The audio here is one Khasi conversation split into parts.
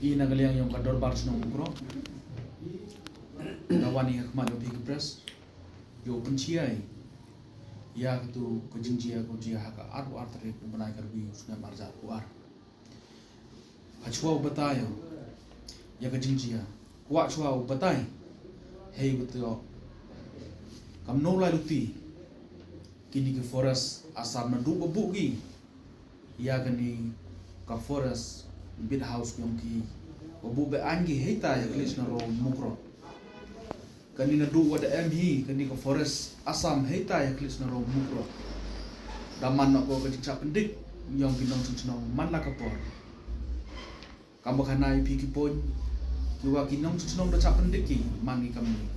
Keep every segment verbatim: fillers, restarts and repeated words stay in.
Ïa na ka liang yong ka dorbar shnong Mukroh, nga wan ïa ka khmat yong phi ki press, ïa u pynshai ïa katu ka jingjia ka jia ha ka arphew ar tarik u bnai ka rbi u snem arhajar arphew ar. Ha chwa u batai ïa ka jingjia, kwah chwa u batai hei batai kam no lai luti kini ki forest Assam naduh ba buh ki ïa kani ka forest beat house yong ki, ba buh be-aiñ ki heita ïa ka list na ro Mukroh. Kani naduh wa da em hi kani ka forest Assam heita ïa ka list na ro Mukroh. Da man na ko ka jingchah pyndik yong ki nongshong shnong man la ka por. Kam ba khana ïa phi ki point ki wa ki nongshong shnong da chah pyndik ki man ki kam ni.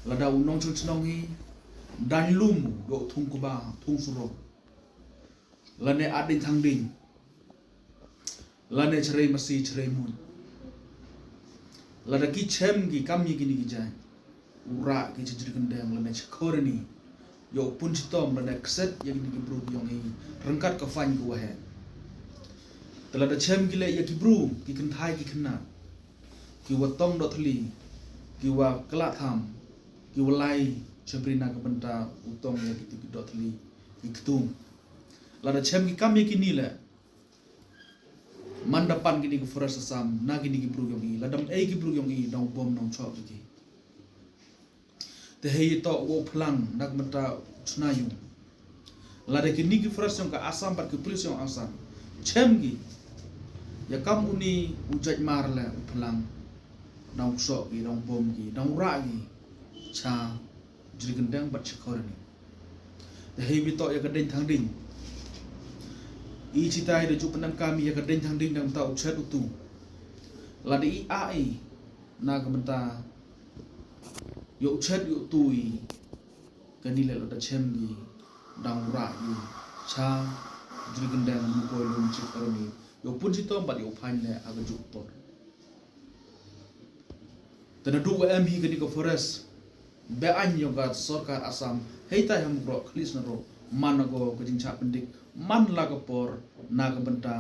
Lada u nongshong shnong hi dang lum do thung kuba thung suro, lane ading thang ding, lane chere masi chere mun. Lada ki chem ki kam ïa kini ki jaiñ, u rah ki cha jri kyndeng lane cha khorani, ïa u pun chitom lane kset ïa kini ki bru ki yong i ryngkat ka fine ki wa heh. Te lada chem ki leh ïa ki bru ki kynthai ki khynnah, ki wa tong dohthli, ki wa klah tham, ki wa lai chapri na ka bynta u tong ïa ki tu ki dohthli ki ktung. Lada chem ki kam ïa kini leh, man da pan kini ki forest Assam na kini ki bru yong i, lada em ei ki bru yong i dang bom nong chok ki. Te hei to u phlang na ka bynta chna yung. Lada kini ki forest yong ka Assam bad ki police yong Assam chem ki ïa kam uni u jait mar leh u phlang, dang sok ki, dang bom ki, dang rah ki cha jri kyndeng bad cha khorani. Te hei bito ïa ka ding thang ding. I chitai da ju pynang kam ïa ka ding thang ding dang ta u chet u tu. Lada i a i na ka bynta ïa u chet ïa u tu i, kani leh lada chem ki dang rah ki cha jri kyndeng Mukroh lum cha khorani, ïa u pun chitom bad ïa u fine leh ha ka juk por. Te naduh wa em hi kani ka forest be-aiñ yong ka sorkar Assam heita ha Mukroh ka list na ro, man na ko ka jingchah pyndik man la ka por na ka bynta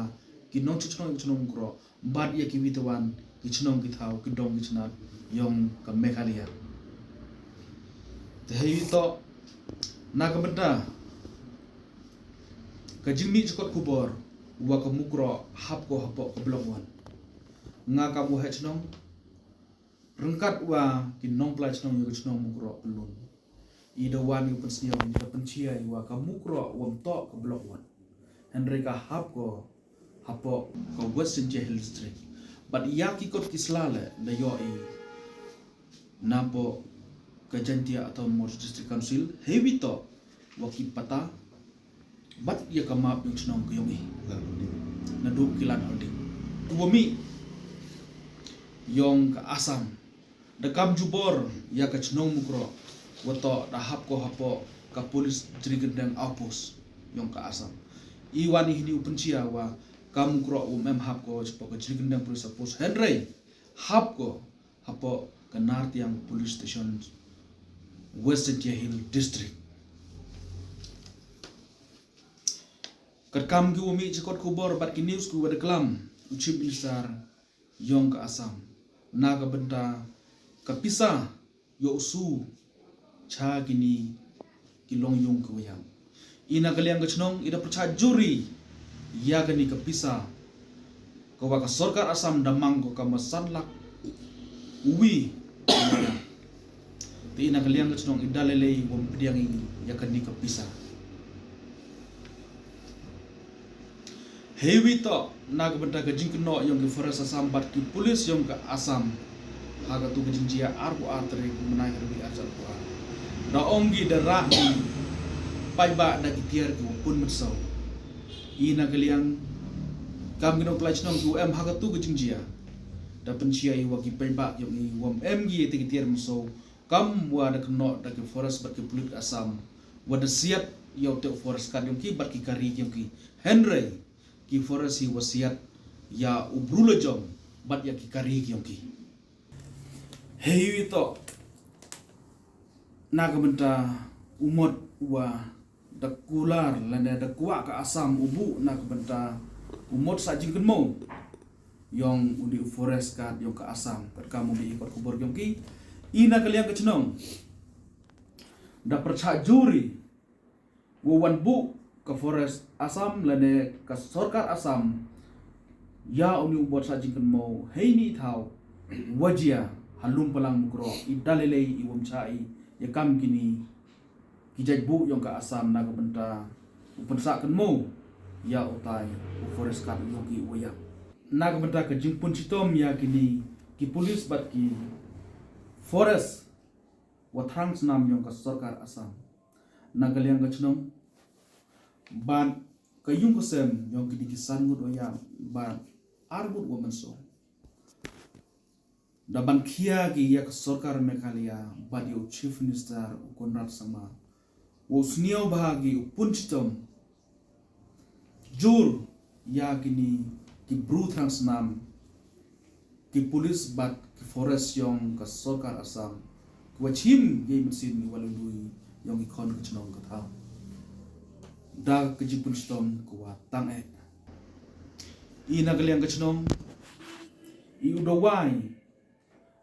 ki nongshong shnong yong ka shnong Mukroh bad ïa ki wi te wan ki shnong ki thaw ki dong ki chnat yong ka Meghalaya. Te hei to na ka bynta ka jingmih jukot khubor wa ka Mukroh hap ko hapoh ka block one. Nga kam u heh shnong ryngkat wa ki nongpynlait shnong ïa ka shnong Mukroh Pyllun, i da wan ïa u pynsngew, i da pynshai wa ka Mukroh wam toh ka block one, hynrei ka hap ko hapoh ka West Jaintia Hills District. Bad ïa ki kot ki sla leh da ïoh i napoh ka Jaintia Autonomous District Council, hei bito wa ki pata bad ïa ka map yong ka shnong ka yong i. Naduh ki land holding. Ka wa mih yong ka Assam da kam jubor ïa ka shnong Mukroh, wa toh da hap ko hapoh ka police jri kyndeng outpost yong ka Assam. I wan i hini u pynshai wa ka Mukroh wam em hap ko hapoh ka jri kyndeng police outpost, hynrei hap ko hapoh ka Nartiang Police Station, West Jaintia Hills District. Katkam ki wa mih jukot khubor bad ki news ki wa da klam u Chief Minister yong ka Assam na ka bynta ka pisa ïa u su cha kini ki long yung ki wa ïap. I na ka liang ka shnong i da pyrchah jur i ïa kani ka pisa ka wa ka sorkar Assam da mang ko ka ma san lak u wi. Te i na ka liang ka shnong i da lei lei wam pdiang i ïa kani ka pisa. Hei bito na ka bynta ka jingkynnoh yong ki forest Assam bad ki police yong ka Assam ha katu ka jingjia arphew ar tarik u bnai ka rbi arhajar arphew ar. Da ong ki da rah ki paidbah da ki tiar ki wa pun mynsaw. I na ka liang kam ki nongpynlait shnong ki wa em ha katu ka jingjia da pynshai wa ki paidbah yong i wam em ki ïa te ki tiar mynsaw, kam wa da kynnoh da ki forest bad ki police Assam wa da siat ïa u te u forest card yong ki bad ki kari yong ki, hynrei ki forest hi wa siat ïa u bru la jong bad ïa ki kari yong ki. Hei bito na ka bynta u mot wa da kular lane da kwah ka Assam u buh na ka bynta u mot sah jingkynmaw yong uni u forest guard yong ka Assam, katkam u mih ha kot khubor yong ki. I na ka liang ka chnong da pyrchah jur i wow wan buh ka forest Assam lane ka sorkar Assam ya uni u bor sah jingkynmaw heini i thaw wa jia ha Lumpalang Mukroh, i da lei lei i wym chah i ya kam kini ki jait buh yong ka Assam na ka bynta u pynsah kynmaw ya utai u forest guard yong ki wa yap. Na ka bynta ka jingpynshitom ya kini ki police bad ki forest wa thrang snam yong ka sorkar Assam, na ka liang ka chnong bad ka yung ka sem yong kini ki san ngut wa yap bad ar ngut wa mynsiem, da ban khia ki ya ka sorkar Meghalaya bad ya u Chief Minister u Conrad Sangma wow sniaw bha ki u pynshitom jur ya kini ki bru thrang snam, ki police bad ki forest yong ka sorkar Assam, ki wa chim ya i mynsiem i wa lui lui yong ki khon ka chnong ka thaw da ka jingpynshitom ka wa tang eh. I na ka liang ka chnong i u dawai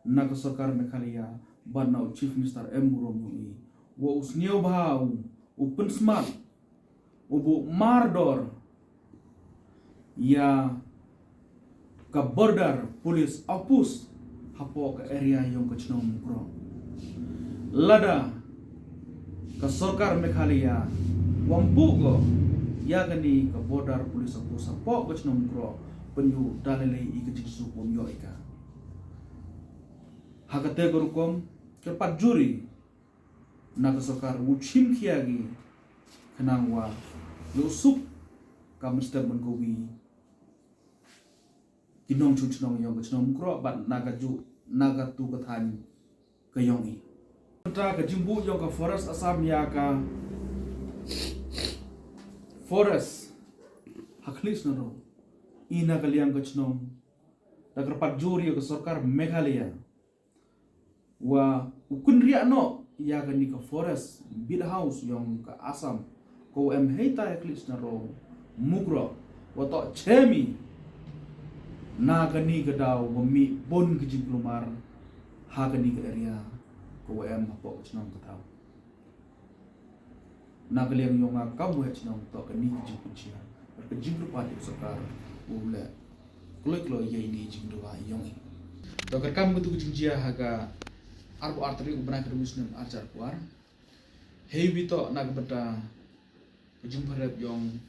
na ka sorkar Meghalaya bad na u Chief Minister M Burom yong i wa u sniaw bha u, u pynsmat u buh mardor ya ka border police outpost hapoh ka area yong ka chnong Mukroh. Lada ka sorkar Meghalaya wym buh ko ya kani ka border police outpost hapoh ka chnong Mukroh, pynyoh da lei lei i ka jingsuk wym yoh i ka. Ha kate ka rukom kyrpad jur i na ka sorkar u chim khia ki khnang wa yoh suk ka mynstep man ka wi ki nongchong chnong yong ka chnong Mukroh bad na ka ju na ka tu ka than ka yong i. Bynta ka jingbuh yong ka forest Assam ya ka forest ha Khliehsnaro, i na ka liang ka chnong da kyrpad jur ya ka sorkar Meghalaya wa u kynriah noh ya kani ka forest beat house yong ka Assam ko em heita ya Khliehsnaro Mukroh wa toh chemi na kani ka daw wa mih bun ki jingkulmar ha kani ka area ko em hapoh ka chnong ka thaw. Na ka liang yong nga kam u heh chnong toh kani ka jingpynshai bad ka jingkyrpad ïa ka sorkar u leh kloi kloi ïa ini jingdawa yong i. Toh katkam katu ka jingjia ha ka arphew ar tarik u bnai ka dawis snem arhajar arphew ar. Hei wi toh na ka bynta ka jingpyrep yong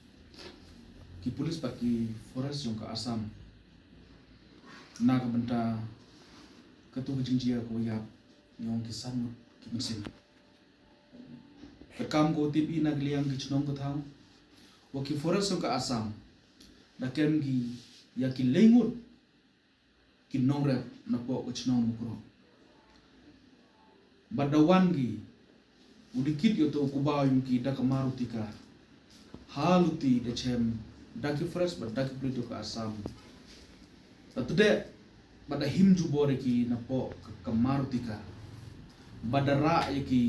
ki police bad ki forest yong ka Assam na ka bynta katu ka jingjia ka wa ïap yong ki san ngut ki mynsiem. Katkam ko tip i na ka liang ki chnong ka thaw wa ki forest yong ka Assam da kem ki ïa ki leingut ki nongrep napoh ka chnong Mukroh. Bad da wan ki u dikit ïa uto u kubaw yong ki da ka Maruti car ha luti da chem da ki forest bad da ki police yong ka Assam. Da tdeh bad da him jubor ïa ki napoh ka, ka Maruti car bad da rah ïa ki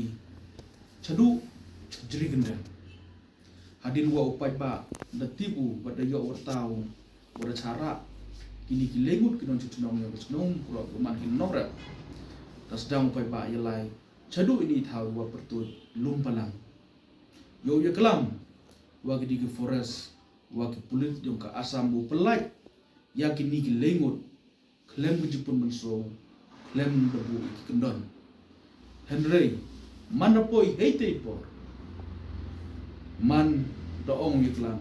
chaduh jri kyndem. Hadien wa u paidbah da tip u bad da ïoh wyrta u wa da cha rah kini ki leingut ki nongchong chnong ïa ka chnong Mukroh ba man ki nongrep, da sdang u paidbah ïalai chaduh ini i thaw wa pyrtuid Lumpalang. Ïoh ïaklam wa ki di ki forest wa ki police yong ka Assam u pyllait ïa kini ki leingut khlem ka jingpynmynsaw, khlem da buh ïa ki kyndon. Hynrei man da poi hei tei por, man da ong ïa klan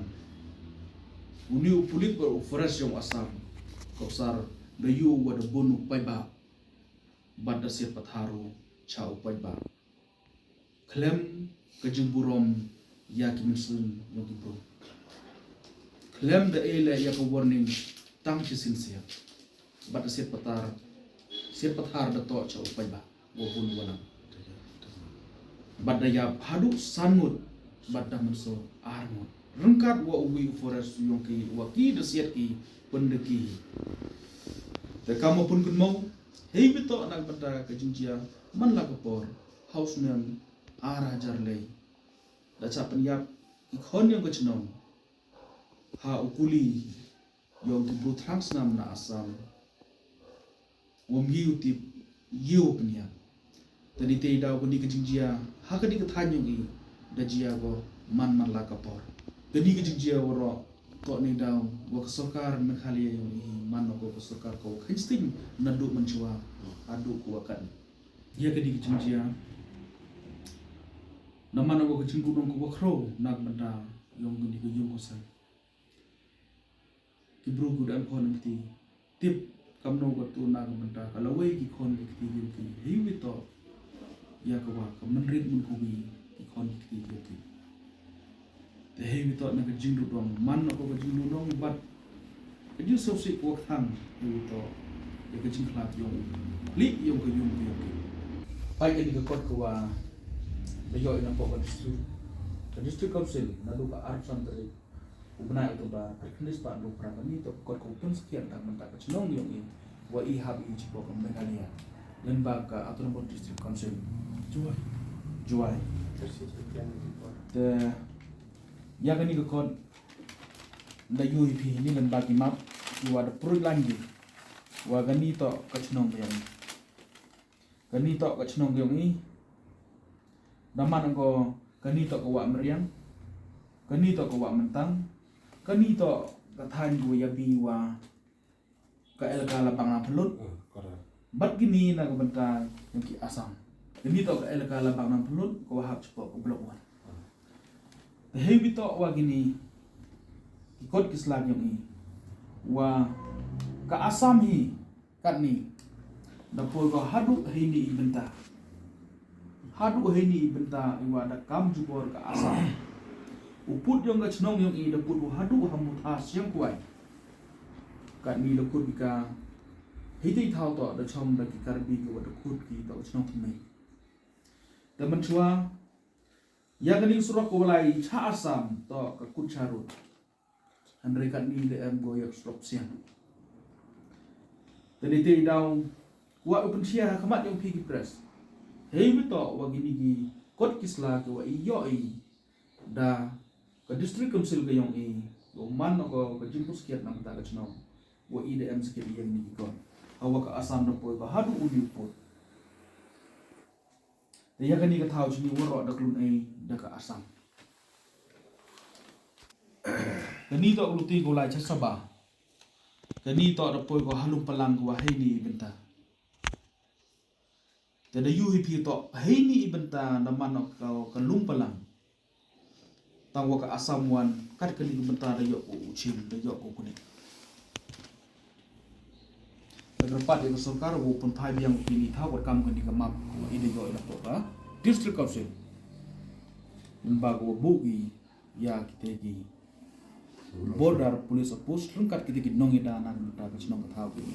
uni u pulit bad u forest yong Assam, ka bsar da ïoh wa da bun u paidbah bad da siat pathar u cha u paidbah. Khlem ka jingburom ïa ki mynsiem yong ki bru. Khlem da ei leh ïa ka warning tang shisien siat. Bad da siat pathar, siat pathar da toh cha u paidbah wa bun wa lam. Bad da ïap haduh san ngut bad da mynsaw ar ngut. Ryngkat wa uwei u forest yong ki wa ki da siat ki pynda ki. Te kam wa pynkynmaw, hei bitoh na ka bynta ka jingjia man la ka por ha u snem ar hajar lei. Da cha pynïap ki khon yong ka chnong ha u kuli yong ki bru thrang snam na Assam. Wam yu tip yu pynïa. Tadi te daw kani ka jingjia ha kani ka thaiñ yong i da jia ko man man la ka por. Kani ka jingjia waroh to ni daw wa ka sorkar Meghalaya yong i man ko ka sorkar ko khansting na du man chwa adu ko wakat. Ya kani ka jingjia na man ko ka jingkudong ko wa khro na ka bynta yong kani ka yung ko san. Ki bru ku dang khon ki kti. Tip kam no ka tu na ka bynta ka lawei ki khon ki kti ki kti. Hei wi to ya ka wa ka mynrit mun ku wi ki khon ki kti ki kti. Te hei wi to na ka jingdudong man na ko ka jingdudong bat ka jing sop si ko khang hei wi to ya ka jingkhlad yong li yong ka yung ki yong ki. Pai ka ni ka kot ka wa da yo ina ko ka district ka district council na du ka arsan tari. U bnai October, ar khyndai spah hynriew phra kane, to ka kot ka u pynskhem tang mynta ka chnong yong i, wa i hap i jingpok ka Meghalaya. Lynba ka Autonomous District Council. Jowai. Jowai. Te, ya kani ka kot, da yu hi phi ni lynba ki map, ki wa da pruit lang ki. Wa kani to ka chnong yong i. Kani to ka chnong yong i. Da man ko kani to ka wa Meriang. Kani to ka wa Mentang. Kani to ka thaiñ ko ya bi wa ka elaka la bang na phelut. Bat kini na ka bynta yong ki Assam. Kani to ka elaka la bang na phelut ko wa hap chipok ko blok wan. Te hei bi to wa kini ki kot ki sla yong i. Wa ka Assam hi Katni da poi ko haduh heini i bynta. Haduh heini i bynta i wa da kam jubor ka Assam. U pud yong ka chnong yong i da pud u haduh ha Mutha Siang Kwai. Katni da kut ka hiti thaw to da chom da ki Karbi ki wa da kut ki to ka chnong thymmai. Da man chwa ya kani surok ko walai cha Assam to ka kut charut. Hynrei katni da em go yak srop siang. Tadi te daw wa u pynshia ha khmat yong phi ki press. Hei mi to wa kini ki kot ki sla ki wa i yo i da ka district council ka yong i. Wa man ko ka jingpus kiat na ka ta ka chnong. Wa i da em sakit i yang ni ki kot. Hawa ka Assam da poi ba hadu u ni u put. Te ya kani ka thaw chini waroh da klun ei da ka Assam. Kani to luti ko lai cha Sabha. Kani to da poi ko halum palang ko heini i bynta. Te da yu hi phi to heini i bynta da man ko ka lum palang. Tang wa ka Assam wan kat kani ka bynta da yok ko u chim da yok ko kuni. Da kyrpad ïa ka sorkar wa pynphai biang kini thaw wat kam kani ka map wa i da yok ïa la pok ka district council. Mynba ko wa buh ki ïa kita ki border police outpost ryngkat kita ki nongïada na ka bynta ka chnong ka thaw kini.